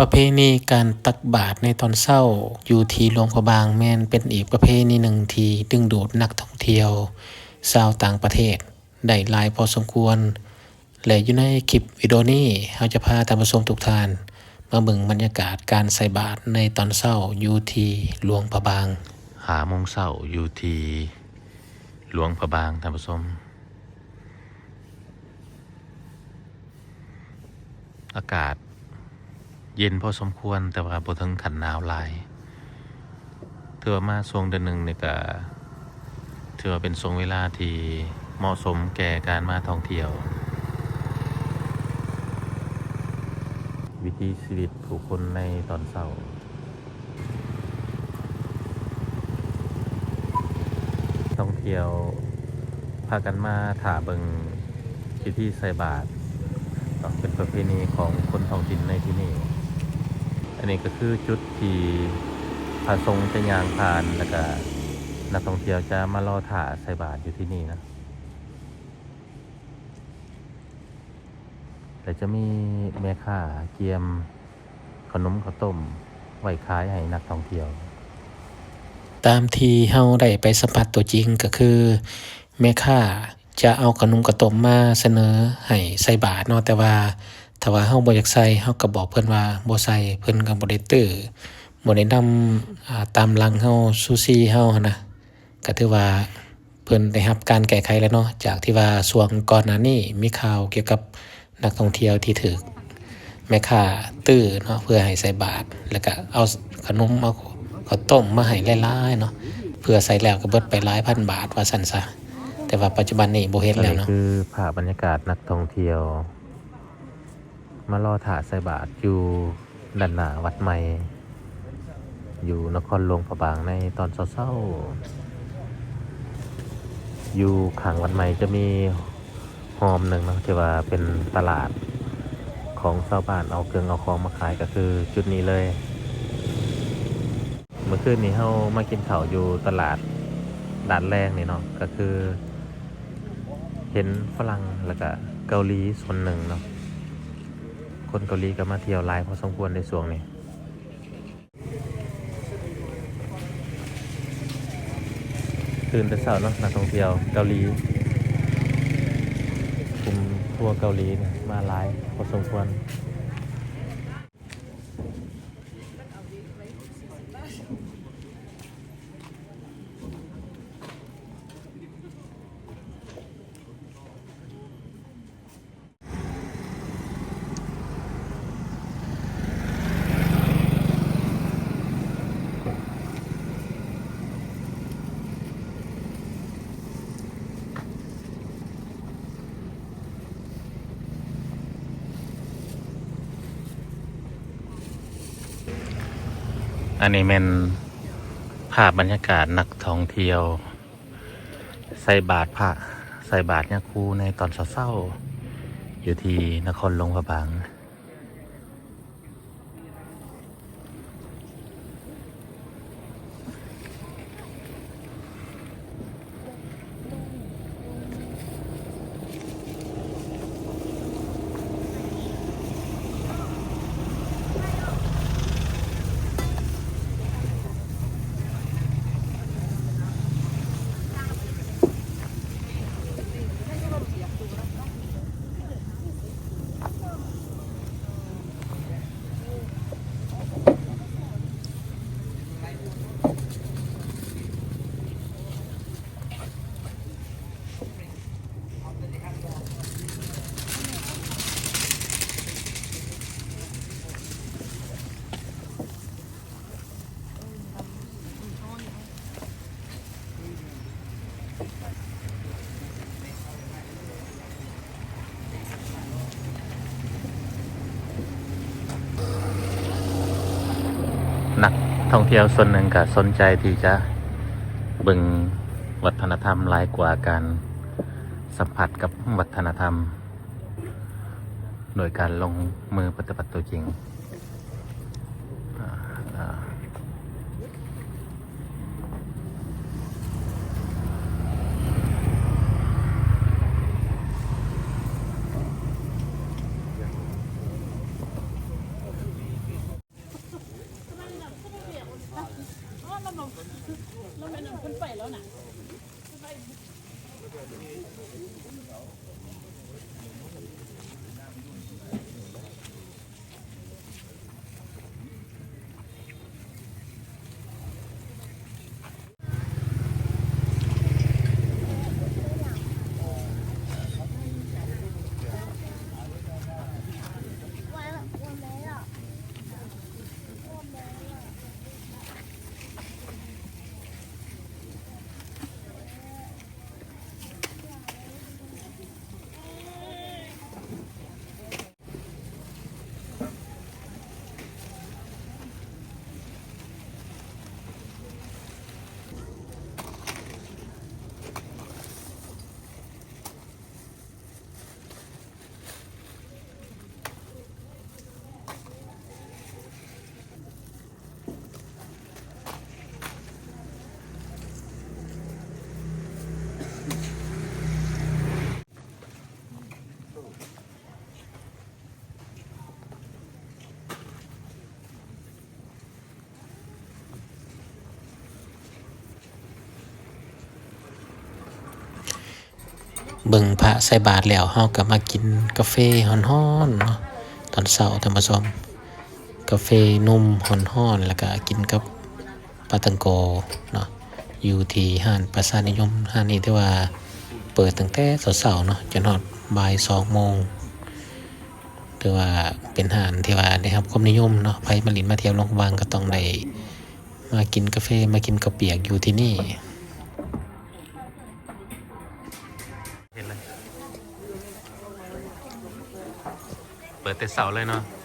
ປະເພນີການຕັກບາດໃນຕອນເຊົ້າຢູ່ທີ່ຫຼວງພະບາງ ແມ່ນເປັນອີກປະເພນີໜຶ່ງທີ່ດຶງດູດນັກທ່ອງທ່ຽວຊາວຕ່າງປະເທດໄດ້ຫຼາຍພໍສົມຄວນ ແລະ ຢູ່ໃນຄລິບວິດີໂອນີ້ ເຮົາຈະພາທ່ານຜູ້ຊົມທຸກທ່ານມາເບິ່ງບັນຍາກາດການໃສ່ບາດໃນຕອນເຊົ້າຢູ່ທີ່ຫຼວງພະບາງ. ຫ້າໂມງເຊົ້າຢູ່ທີ່ຫຼວງພະບາງ ທ່ານຜູ້ຊົມ. ອາກາດເຢັນພໍສົມຄວນ ແຕ່ວ່າບໍ່ເຖິງຂັ້ນໜາວຫຼາຍ. ຖືວ່າມາຊ່ວງເດືອນໜຶ່ງນີ້ກະ ຖືວ່າເປັນຊ່ວງເວລາທີ່ເໝາະສົມແກ່ການມາທ່ອງທ່ຽວ. ວິຖີຊີວິດຜູ້ຄົນໃນຕອນເຊົ້າ. ທ່ອງທ່ຽວພາກັນມາຖ້າເບິ່ງພິທີໃສ່ບາດເນາະ ເປັນປະເພນີຂອງຄົນທ້ອງຖິ່ນໃນທີ່ນີ້. ອັນນີ້ກໍຄືຈຸດທີ່ພະສົງຈະຍ່າງຜ່ານ ແລ້ວກະນັກທ່ອງທ່ຽວຈະມາລໍຖ້າໃສ່ບາດຢູ່ທີ່ນີ້ນະ. ແລະ ຈະມີແມ່ຄ້າກຽມ ເຂົ້າໜົມເຂົ້າຕົ້ມໄວ້ຂາຍໃຫ້ນັກທ່ອງທ່ຽວ. ຕາມທີ່ເຮົາໄດ້ໄປສຳຜັດຕົວຈິງກໍຄື ແມ່ຄ້າຈະເອົາເຂົ້າໜົມເຂົ້າຕົ້ມມາສະເໜີໃຫ້ໃສ່ບາດເນາະ, ແຕ່ວ່າຖ້າວ່າເຮົາບໍ່ຢາກໃສ່ ເຮົາກໍບອກເພິ່ນວ່າບໍ່ໃສ່, ເພິ່ນກໍບໍ່ໄດ້ຕື້ ບໍ່ໄດ້ນຳ ອາ ຕາມຫຼັງເຮົາ ຊູຊີເຮົາຫັ້ນນະ. ກໍຖືວ່າເພິ່ນໄດ້ຮັບການແກ້ໄຂແລ້ວເນາະ, ຈາກທີ່ວ່າຊ່ວງກ່ອນໜ້ານີ້ມີຂ່າວກ່ຽວກັບນັກທ່ອງທ່ຽວທີ່ຖືກແມ່ຄ້າຕື້ເນາະ ເພື່ອໃຫ້ໃສ່ບາດ ແລ້ວກະເອົາຂະໜົມ ເອົາເຂົ້າຕົ້ມມາໃຫ້ຫຼາຍໆເນາະ ເພື່ອໃສ່ແລ້ວກໍເບິດໄປຫຼາຍພັນບາດວ່າຊັ້ນຊະ, ແຕ່ວ່າປັດຈຸບັນນີ້ບໍ່ເຫັນແລ້ວເນາະ. ອັນນີ້ຄືພາບບັນຍາກາດນັກທ່ອງທ່ຽວ ມາລໍຖ້າໃສ່ບາດຢູ່ດ້ານໜ້າວັດໃໝ່ ຢູ່ນະຄອນຫຼວງພະບາງໃນຕອນເຊົ້າໆ. ຢູ່ຂ້າງວັດໃໝ່ຈະມີຮ່ອມໜຶ່ງເນາະ ທີ່ວ່າເປັນຕະຫຼາດຂອງຊາວບ້ານ ເອົາເຄື່ອງເອົາຂອງມາຂາຍ ກໍຄືຈຸດນີ້ເລີຍ. ເມື່ອຄືນນີ້ເຮົາມາກິນເຂົ້າຢູ່ຕະຫຼາດດ້ານແລງນີ້ເນາະ ກໍຄືເຫັນຝຣັ່ງ ແລ້ວກະເກົາຫຼີສ່ວນໜຶ່ງເນາະ. ຄົນເກົາຫຼີກໍມາທ່ຽວຫຼາຍພໍສົມຄວນໃນຊ່ວງນີ້. ຕື່ນແຕ່ເຊົ້າເນາະ ນັກທ່ອງທ່ຽວເກົາຫຼີ ກຸ່ມທົວເກົາຫຼີນີ້ມາຫຼາຍພໍສົມຄວນ. ອັນນີ້ແມ່ນພາບບັນຍາກາດນັກທ່ອງທ່ຽວໃສ່ບາດພະ ໃສ່ບາດຍາຄູໃນຕອນເຊົ້າໆ ຢູ່ທີ່ນະຄອນຫຼວງພະບາງ. ນັກທ່ອງທ່ຽວສ່ວນໜຶ່ງກໍສົນໃຈທີ່ຈະເບິ່ງວັດທະນະທຳຫຼາຍກວ່າການສຳຜັດກັບວັດທະນະທຳ ໂດຍການລົງມືປະຕິບັດຕົວຈິງ. ອາ ອາ. ເ ມັນໄປແລ້ວນະ. ເບິ່ງພະໃສ່ບາດແລ້ວ ເຮົາກໍມາກິນກາເຟຮ້ອນໆເນາະ ຕອນເຊົ້າທ່ານຜູ້ຊົມ. ກາເຟນົມຮ້ອນໆ ແລ້ວກໍກິນກັບປາຕັງໂກເນາະ ຢູ່ທີ່ຮ້ານປະຊານິຍົມ. ຮ້ານນີ້ຖືວ່າເປີດຕັ້ງແຕ່ເຊົ້າໆເນາະ ຈົນຮອດບ່າຍສອງໂມງ. ຖືວ່າເປັນຮ້ານທີ່ວ່າໄດ້ຮັບຄວາມນິຍົມເນາະ ໃຜມາຫຼິ້ນມາທ່ຽວຫຼວງພະບາງກໍຕ້ອງໄດ້ມາກິນກາເຟ ມາກິນເຂົ້າປຽກຢູ່ທີ່ນີ້. ເຫັນເລີຍ ເປີດແຕ່ເຊົ້າເລີຍເນາະ.